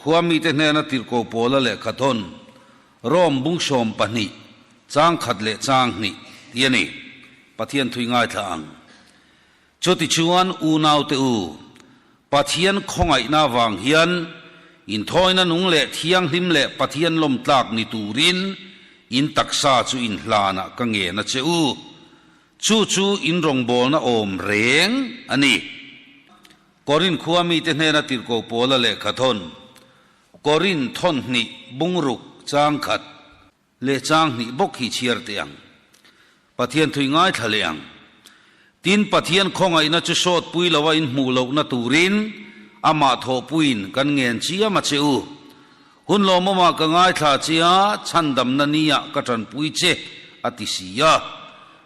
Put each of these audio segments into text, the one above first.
khua mite hnena tirhkoh Paula lehkha thawn, Rom bung 12, chang khat leh chang hnih tih a ni. Pathian thui ngaithla ang. Chutichuan unaute u, Pathian khawngaihna avang hian inthawina nung leh thianghlim leh Pathian lawmtlak ni turin in taksa chu inhlanah ka ngen a che u. Chu chu in rawngbawlna awm reng a ni. Korin khua mite hnena tirhkoh Paula lehkha thawn, Korin thawn hnih bungruk chang khat leh chang hnih bawk hi chhiar teh ang. Pathian thui ngaithla leh ang. Tin, Pathian khawngaihna chu sawt pui loa in hmuh lohna turin amah thawhpuiin kan ngen chiam a che u. Hun lawmawmah ka ngaithla che a, chhandamna niah ka tanpui che, a ti si a.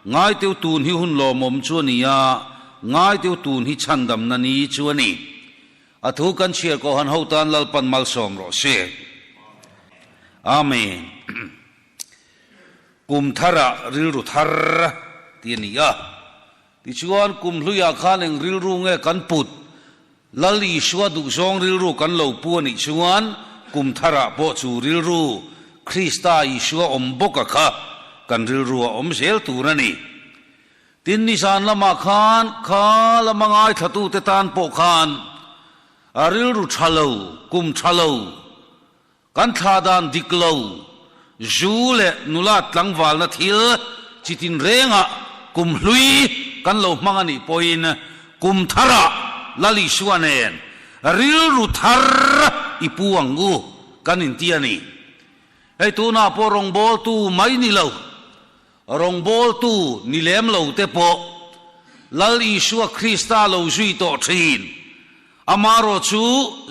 Ngaiteu tun hi hun lawmawm chu a ni a, ngaiteu tun hi chhandamna ni chu a ni. A thu kan chhiar kawhhan ho tan Lalpan malsawm rawh se. Amen. Kum tharah rilru thar ti a ni a. Tichuan kum hluiah khan eng rilru nge kan put? Lal Isua duhzawng rilru kan lo pu a nih chuan kum tharah pawh chu rilru Krista Isua awm bawka kha kan rilru a awm zel tur a ni. Tin, nizan lamah khan kha lama ngaithlatute tan pawh khan a rilru tha lo, kum tha lo, kan thla dan dik lo, zu leh nula tlangvalna thil chitin rengah kum hlui kan lo hmang a nih pawhin kum tharah Lal Isua nen rilru thar i pu ang u kan inti a ni. Hei tunah pawh rawngbawltu mai ni lo. Rawngbawltu ni lem lo te pawh Lal Isua Krista lo zui tawh thin. Amarawh chu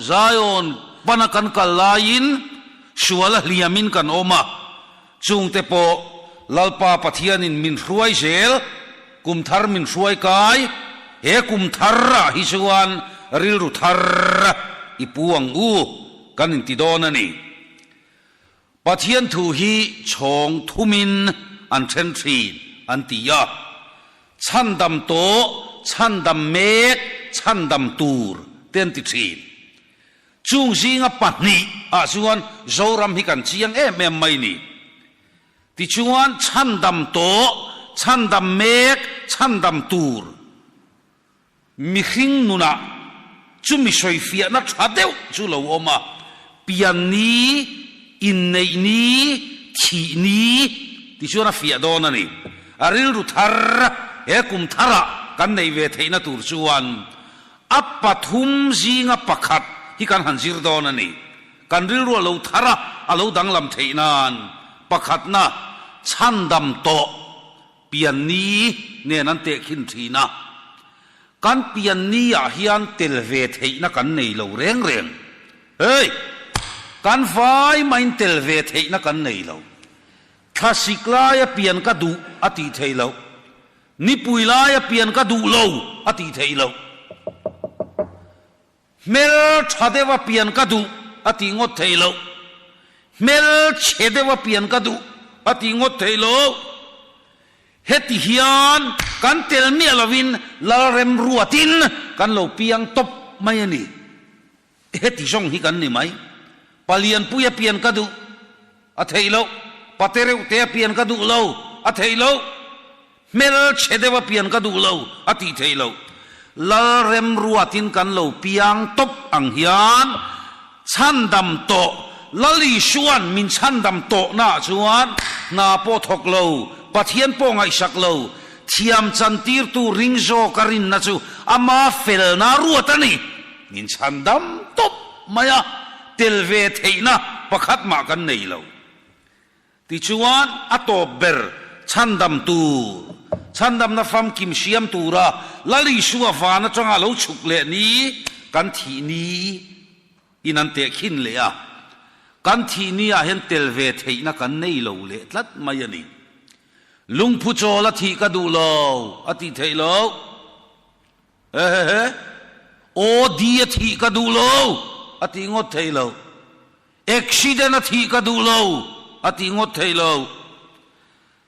Zion pana kan kal laiin sual a hliamin kan awm a, chungte pawh Lalpa Pathianin min hruai zel, kum thar min hruai kai, he kum thar ah hi chuan rilru thar i pu ang u kan inti dawn a ni. Pathian thu hi chhawng thumin an then thin an ti a, chhandam tawh, chhandam mek, chhandam tur te an ti thin. Chung zinga pahnih ah chuan Zoram hi kan chiang em em mai ni. Tichuan chhandam tawh, chhandam mek, chhandam tur Mihring nunah chumi sawifiahna tha deuh chu lo awm a, pian ni, inneih ni, thih ni ti chuan a fiah dawn a ni. A rilru thar he kum tharah kan neih ve theihna tur chuan a pathum zinga pakhat hi kan han zir dawn a ni. Kan rilru a lo thar a, a lo danglam theih nan pakhatna chhandam tawh Pian ni nen an tehkhin thin a, kan pian ni ah hian tel ve theihna kan nei lo reng reng. Hey! Kan vai maiin tel ve theihna kan nei lo. Thlasik laia pian ka duh a tih theih loh. Nipui laia pian ka duh lo a tih theih loh. Hmel tha deuha pian ka duh a tih ngawt theih loh. Hmel chhe deuha pian ka duh a tih ngawt theih loh. Heti hian kan tel miah lovin Lalremruatin kan lo piang tawp mai a ni. Heti zawng hi kan ni mai. Palianpuia pian ka duh a theih loh. Pate reuhtea pian ka duh lo a theih loh. Hmel chhe deuha pian ka duh lo a tih theih loh. Lalremruatin kan lo piang tawp ang hian chhandam tawh Lal Isua'n min chhandam tawhnaah chuan hna pawh thawk lo, Pathian pawh ngaihsak lo, thiam chantirtu ring zawka rinna chu ama felna ruat a ni. Min chhandam tawp mai a, tel ve theihna pakhat mah kan nei lo. Tichuan, a tawp ber chhandam tur, chhandamna famkim siam tura Lal Isua van atanga lo chhuk leh ni kan thih ni in an tehkhin leh a. Kan thih ni ah hian tel ve theihna kan nei lo leh tlat mai a ni. Lungphu chawl a thih ka duh lo a tih theih loh. Hehehe. Aw di a thih ka duh lo a tih ngawt theih loh. Accident a thih ka duh lo a tih ngawt theih lo.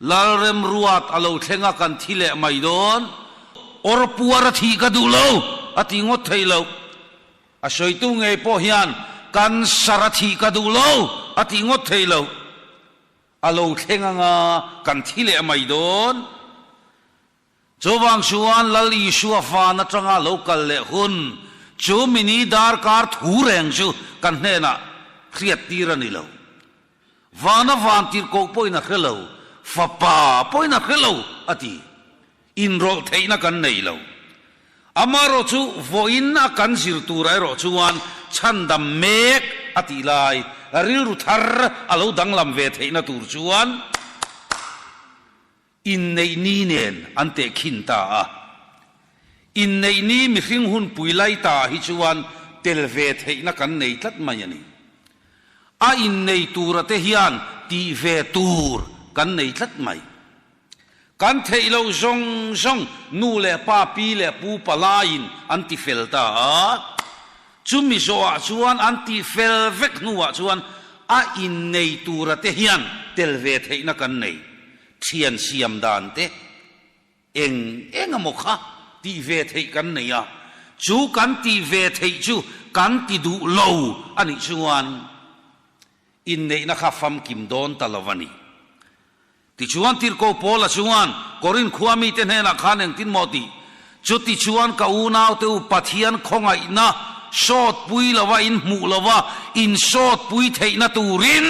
Lalremruat a lo thleng a kan thi leh mai dawn. Awrpuar a thih ka duh lo a tih ngawt theih lo. A sawitu ngei pawh hian Cancer a thih ka duh lo a tih ngawt thei lo. A lo thleng anga kan thi leh mai dawn. Chuvang chuan Lal Isua van atanga lo kal leh hun chu mini darkar thu reng chu kan hnenah hriat tir a ni lo. Vana van tirhkoh pawhin a hre lo, Fapa pawhin a hre lo, a ti. Inrawlh theihna kan nei lo. Amaherawh chu vawiin a kan zir turah erawh chuan chhandam mek a tih lai, rilru thar a lo danglam ve theihna tur chuan inneih ni nen an tehkhin ta a. Inneih ni mihring hunpui lai ta hi chuan tel ve theihna kan nei tlat mai a ni. A innei tura te hian tih ve tur kan nei tlat mai. Kan theih loh zawng zawng nu leh pa, pi leh pu palaiin an ti fel ta a. Chumi zawhah chuan an tih fel vek hnuah chuan a innei tura te hian tel ve theihna kan nei. Thian siam dan te. Eng eng emaw kha tih ve theih kan nei a, chu kan tih ve theih chu kan ti duh lo a nih chuan inneihna kha famkim dawn ta lo a ni. Tichuan Tirhkoh Paula chuan Korinth khua mite hnenah khan engtin maw tih? Chutichuan ka unaute u Pathian khawngaihna sawtpui lova inhmuh lova insawtpui theihna turin,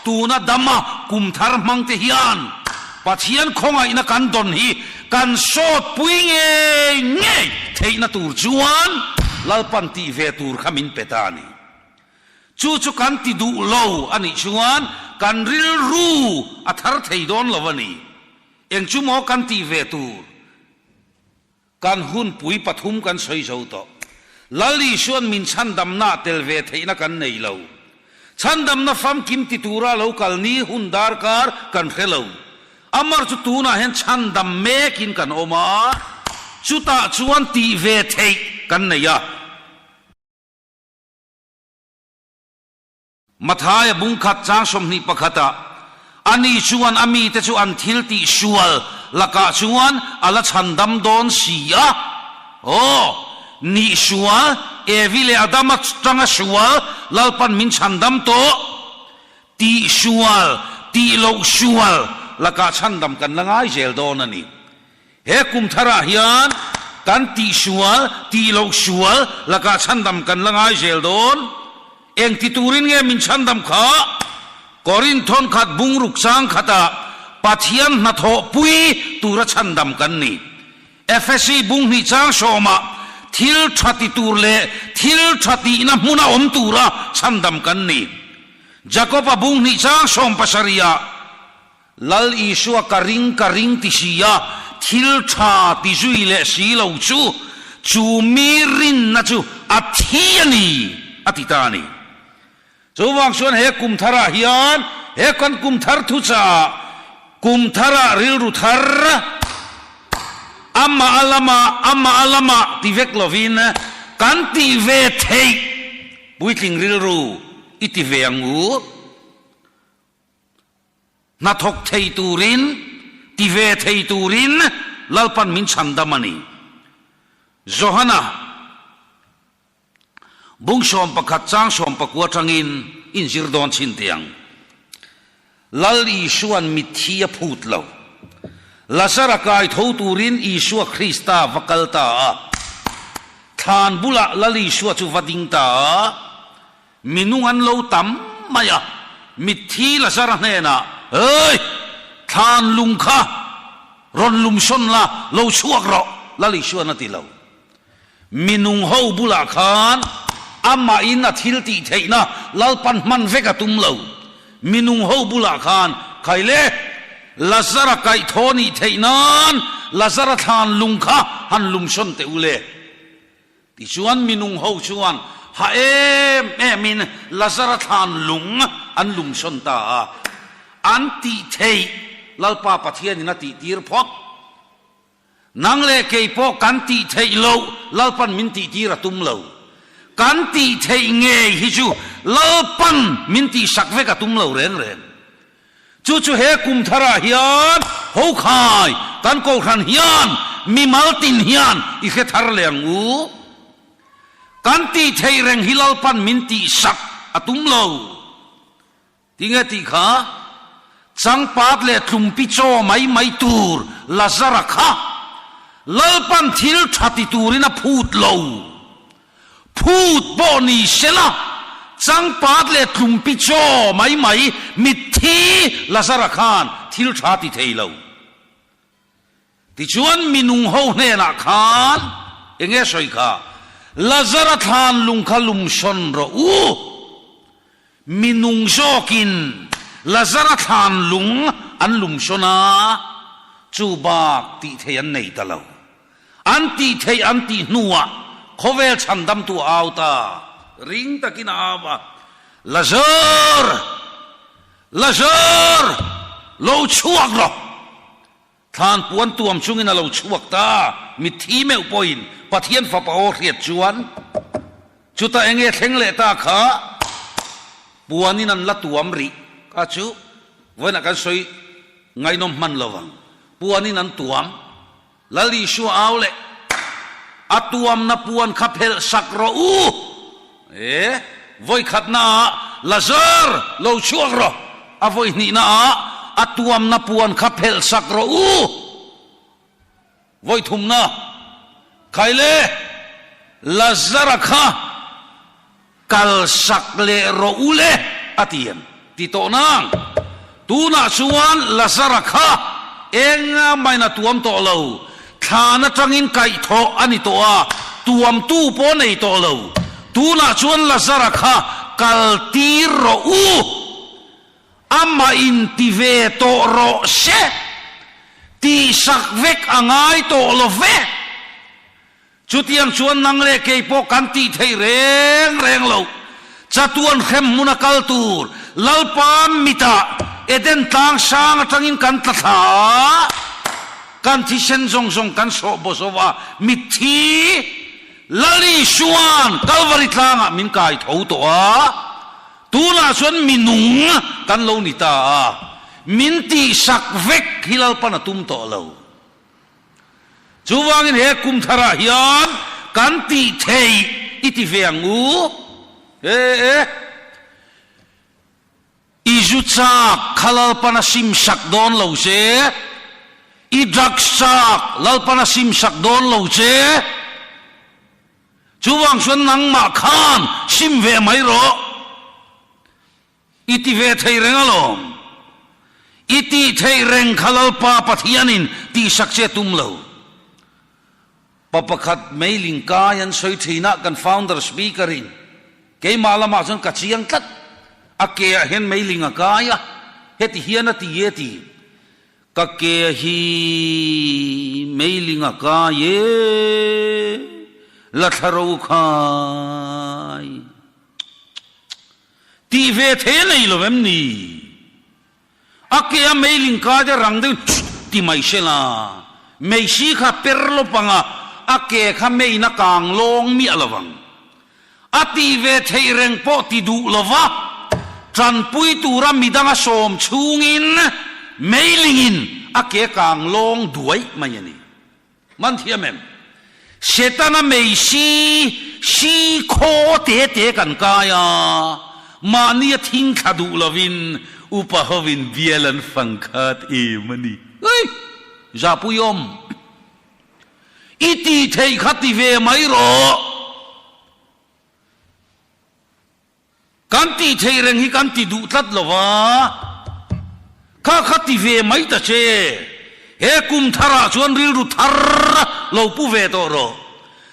Tuna dama kum thar hmang te hian Pathian khawngaihna kan dawn hi kan sawtpui ngei ngei theihna tur chuan Lalpan tih ve tur kha min pe ta a ni. Chu chu kan ti duh lo a nih chuan kan rilru a thar thei dawn lo a ni. Eng chu maw kan tih ve tur? Kan hunpui pathum kan sawi zo tawh. Lal Isua'n min chhandamna tel ve theihna kan nei lo. Chhandamna famkim ti tura lo kal ni hun darkar kan hre lo. Amar chu tunah hian chhandam mekin kan awm a, chutah chuan tih ve theih kan nei a. Mathaia bungkhat chang 21 ah, Ani chuan a mite chu an thil tih sual lakah chuan a la chhandam dawn si a. Aw, nih sual, Evi leh Adama tanga sual Lalpan min chhandam tawh. Tih sual, tih loh sual lakah chhandam kan la ngai zel dawn a ni. He kum tharah hian kan tih sual, tih loh sual lakah chhandam kan la ngai zel dawn. Eng ti turin nge min chhandam kha? Korinth thawnkhat bungruk chang khatah Pathian hnathawhpui tura chhandam kan ni. Efesi bunghnih chang sawmah thil tha ti tur leh thil tha tihna hmuna awm tura chhandam kan ni. Jakob-a bunghnih chang 70ah Lal Isua ka ring ka ring ti si a, thil tha ti zui leh si lo chu, chu mi rinna chu a thi a ni, a ti ta a ni. Chuvang chuan he kum tharah hian, he kan kum thar thuchah, kum tharah rilru thar, amah a lamah, amah a lamah ti vek lovin kan tih ve theih puitling rilru i ti ve ang u. Hnathawk thei turin, ti ve thei turin Lalpan min chhandam a ni. Johana bung 11 chang 19 atangin inzir dawn chhin teh ang. Lal Isua'n mitthi a phut lo. Lazara kai tho turin Isua Krista va kal ta a. Thlan bulah Lal Isua chu va ding ta a. Mi nung an lo tam mai a, mitthi Lazara hnenah, Hey! Thlan lung kha rawn lum sawn la, lo chhuak rawh, Lal Isuan a ti lo. Mi nung ho bulah khan amahin a thil tih theihna Lalpan hman vek a tum lo. Mi nung ho bulah khan, Khaile, Lazara kaih thaw nih theih nan Lazara thlan lung kha han lum sawn teh u le. Tichuan minung ho chuan ha em emin Lazara thlan lung an lumsawn ta a, an tih theih Lalpa Pathianin a tihtir phawt. Nang leh kei pawh kan tih theih loh Lalpan min tihtir a tum lo. Kan tih theih ngei hi chu Lalpan min tihsak vek a tum lo reng reng. Chu chu he kum tharah hian Hokhai kan Kohhran hian mimal tin hian i hre thar leh ang u. Kan tih theih reng hi Lalpan min tihsak a tum lo. Tinge tih kha? Changpat leh tlumpi chaw mai mai tur Lazara kha Lalpan thil tha ti turin a phut lo. Phut pawh ni sela, changpat leh tlumpi chaw mai mai mitthi Lazara khan thil tha ti thei lo. Tichuan minung ho hnenah khan eng nge sawi kha? Lazara thlan lung kha lumsawn rawh u. Minung zawkin Lazara thlan lung an lumsawn a, chu bak tih theih an nei ta lo. An tih theih an tih hnuah khawvel chhandamtu a au ta, ring takin a au a, Lazar! Lazar! Lo chhuak rawh! Thlan puan tuam chungin a lo chhuak ta, mitthi meuh pawhin Pathian Fapa aw hriat chuan chutah eng nge thleng leh ta kha puanin an la tuam rih kha chu vawiinah kan sawi ngaihnawm hman lo vang. Puanin an tuam. Lal Isua au leh a tuamna puan kha phelh sak rawh u! E, vawi khatnaah Lazar lo chhuak rawh! A vawi hnihnaah a tuamna puan kha phelh sak rawh u! Vawi thumna, Khai le, Lazara kha Kal sak leh rawh u le, a ti em? Ti tawh nang. Tunah chuan Lazara kha eng main a tuam tawh lo. Thlan atangin kaihthawh a ni tawh a, tuamtu pawh nei tawh lo. Tunah chuan Lazara kha kal tir rawh u. Amah in ti ve tawh rawh se. Tihsak vek a ngai tawh lo ve. Chutiang chuan nang leh kei pawh kan tih theih reng reng lo. Chatuan hrem hmun a kal tur Lalpa mitah Eden tlang sang atangin kan tla thla a, kan thisen zawng zawng kan sawh baw zo a, mitthi Lal Isua'n Kalvari tlangah min kai tho tawh a, tunah chuan mi nung kan lo ni ta a, min tihsak vek hi Lalpan a tum tawh lo. Chuvangin he kum tharah hian kan tih theih i ti ve ang u. E e. I zu chak kha Lalpan a simsak dawn lo che. I drugs chak Lalpan a simsak dawn lo che. Chuvang chuan nangmah khan sim ve mai rawh. I ti ve thei reng alawm. I tih theih reng kha Lalpa Pathianin tihsak che tum lo. Pa pakhat mailing kai an sawi thin a, kan founder speaker in keimah lamah chuan ka chiang tlat. A ke ah hian mailing a kai a, heti hian a ti e ti. Ka ke hi mailing a kai e, la thla ro khai. Tih ve thei a nei lo em ni? A ke a meiling kai te rang deuhin chut ti mai se la, meisi kha per lawp ang a, a ke kha meiin a kang lawng miah lo vang. A tih ve theih reng pawh ti duh lo va, tanpui tura midang a sawm chhungin meilingin a ke kang lawng duai mai a ni. Man thiam em? Setana mei si, si khaw te te kan kai a, mahni a thing thla duh lovin upa hovin bial an fang khat em a ni. Ui! Zahpui awm. I tih theih kha ti ve mai rawh. Kan tih theih reng hi kan ti duh tlat lo va, kha kha ti ve mai ta che. He kum tharah chuan rilru thar lo pu ve tawh rawh.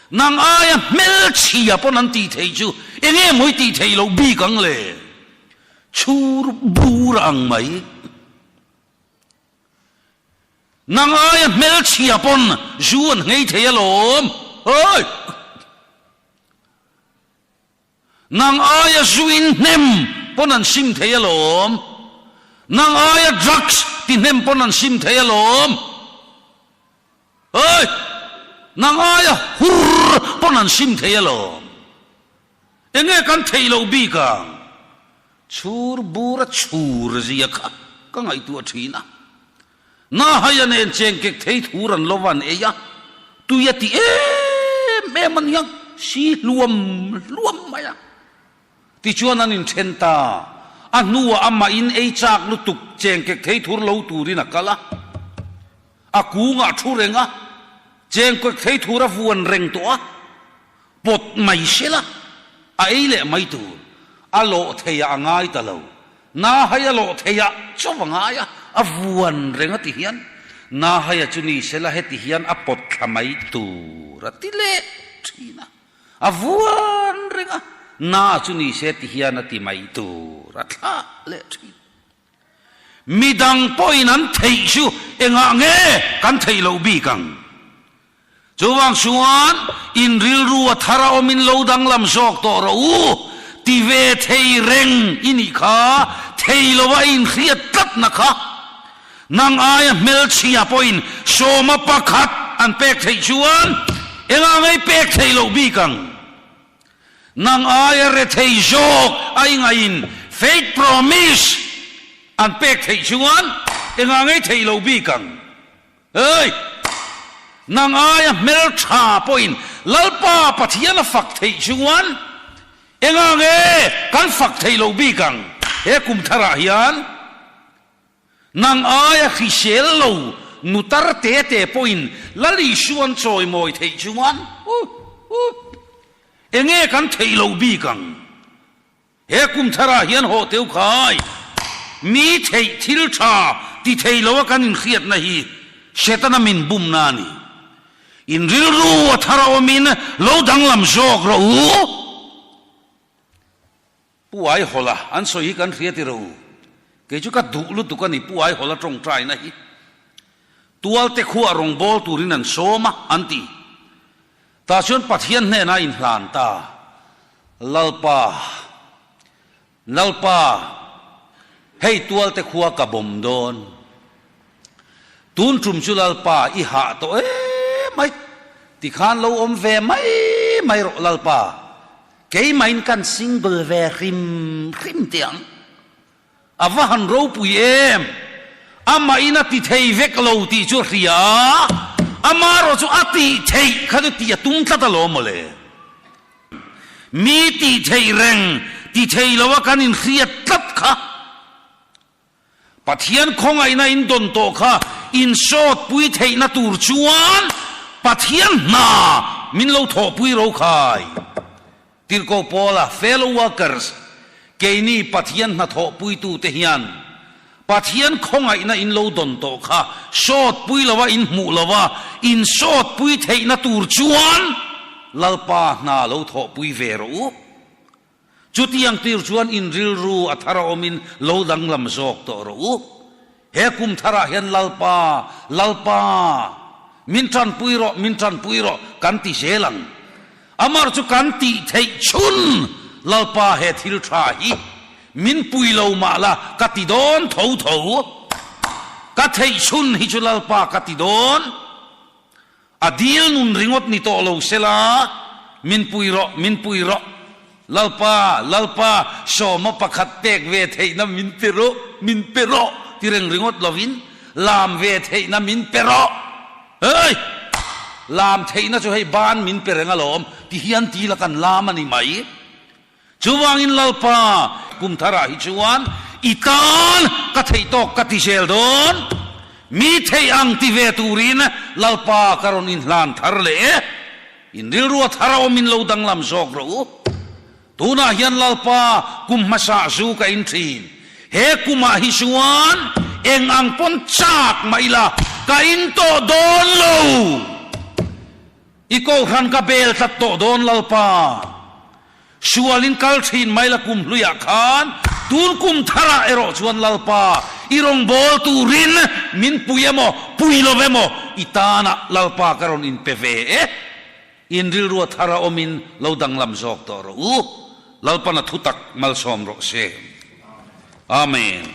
Nang aia hmelchhia pawn an tih theih chu eng nge maw i tih theih loh bik ang le? Chhur bur ang mai. Nang aia hmelchhia pawn zu an nghei thei alawm. Hoi! Nang aia zuin hnem pawn an sim thei alawm. Nang aia drugs ti hnem pawn an sim thei alawm. Oi! Nang aia hur pawn an sim thei alawm. Enge kan theih loh bik ang? Chhur bur a chhur zia kha ka ngaihtuah thin a. Nahaia nen chengkek thei thur an lo van ei a, tui a ti em em a nia. si hluam hluam mai a. Tichuan an inthen ta. A hnuah amah in ei chak lutuk chengkek thei thur lo turin a kal a. A kungah thu reng a, chengkek thei thur a vuan reng tawh a, pawt mai sela a ei leh mai tur. A lawh theiah a ngai ta lo. Nahai a lawh theiah chauh a ngai a, a vuan reng a ti hian Nahaia chu ni sela heti hian a pawt thla mai tur a ti leh thin a. A vuan reng a, na chu ni se ti hian a ti mai tur a thlah leh thin. Midang pawhin an theih chu engah nge kan theih loh bik ang? Chuvang chuan in rilru a thar a awmin lo danglam zawk tawh rawh u, ti ve thei reng i nih kha, thei lova inhriat tlatna kha. Nang aia hmelchhia pawhin sawma pakhat an pek theih chuan engah ngei pek theih loh bik ang? Nang aia rethei zawk a ingaihin faith promise an pek theih chuan engah ngei theih loh bik ang? Hei! Nang aia hmeltha pawhin Lalpa Pathian a fak theih chuan engah nge kan fak theih loh bik ang? He kum tharah hian Nang aia hrisel lo nu tar te te pawhin Lal Isua an chawimawi theih chuan uh uh enge kan theih loh bik ang? He kum tharah hian haw teu khai mi theih thil tha ti thei lo a kan inhriatna hi Setana min bumna a ni. In rilru a thar a awmin lo danglam zawk rawh u. Pu Aihawla an sawi hi kan hria ti ro. Kei chu ka duh lutuk a ni Pu Aihawla tawngtaina hi. Tualte khuah rawngbâwl turin an sawm a, an ti. Tah chuan Pathian hnenah a inhlan ta. Lalpa, Lalpa, hei tualte khua ka bawm dawn. Tun tum chu Lalpa i hah tawh em mai. Tikhan lo awm ve mai mai rawh Lalpa. Keimahin kan single ve hrim hrim teh ang. A va han ropui em! Amahin a ti thei vek lo tih chu a hria a, amaherawh chu a tih theih kha chu tih a tum tlat alawm mawle. Mi tih theih reng ti thei lo a kan inhriat tlat kha. Pathian khawngaihna in dawn tawh kha insawtpui theihna tur chuan Pathian hna min lo thawhpui ro khai. Tirhkoh Paula, Fellow workers, keini Pathian hna thawhpuitute hian Pathian khawngaihna in lo dawn tawh kha sawtpui lova in hmuh lova insawtpui theihna tur chuan Lalpa hna lo thawhpui ve rawh u. Chutiang tir chuan in rilru a thar a awmin lo danglam zawk tawh rawh u. He kum tharah hian Lalpa, Lalpa, min tanpui rawh, min tanpui rawh kan ti zel ang. Amar chu kan tih theih chhun Lalpa he thil tha hi min pui lo mah la ka ti dawn tho tho. Ka theih chhun hi chu Lalpa ka ti dawn. A dil nun ringawt ni tawh lo sela, min pui rawh, min pui rawh. Lalpa, Lalpa, sawma pakhat pek ve theihna min pe rawh, min pe rawh ti reng ringawt lovin, lam ve theihna min pe rawh. Hei! Lam theihna chu hei ban min pe reng alawm, ti hian ti la kan lam a ni mai. Chuvangin Lalpa, kum tharah hi chuan i tan ka theih tawk ka ti zel dawn. Mi theih ang ti ve turin Lalpa ka rawn inhlan thar leh e. In rilru a thar a awmin lo danglam zawk rawh u. Tunah hian Lalpa kum hmasa zu ka in thin. He kumah hi chuan eng ang pawn chak mah ila ka in tawh dawn lo. I kohhran ka bel tlat tawh dawn Lalpa. Sualin kal thin mai la kum hluiah khan tun kum tharah erawh chuan Lalpa i rawngbâwl turin min pui emaw pui lo emaw i tanah Lalpa ka rawn inpe ve e. In rilrua thara awmin lo danglam zawk tawh rawh u. Lalpan a thutak malsawm rawh se. Amen.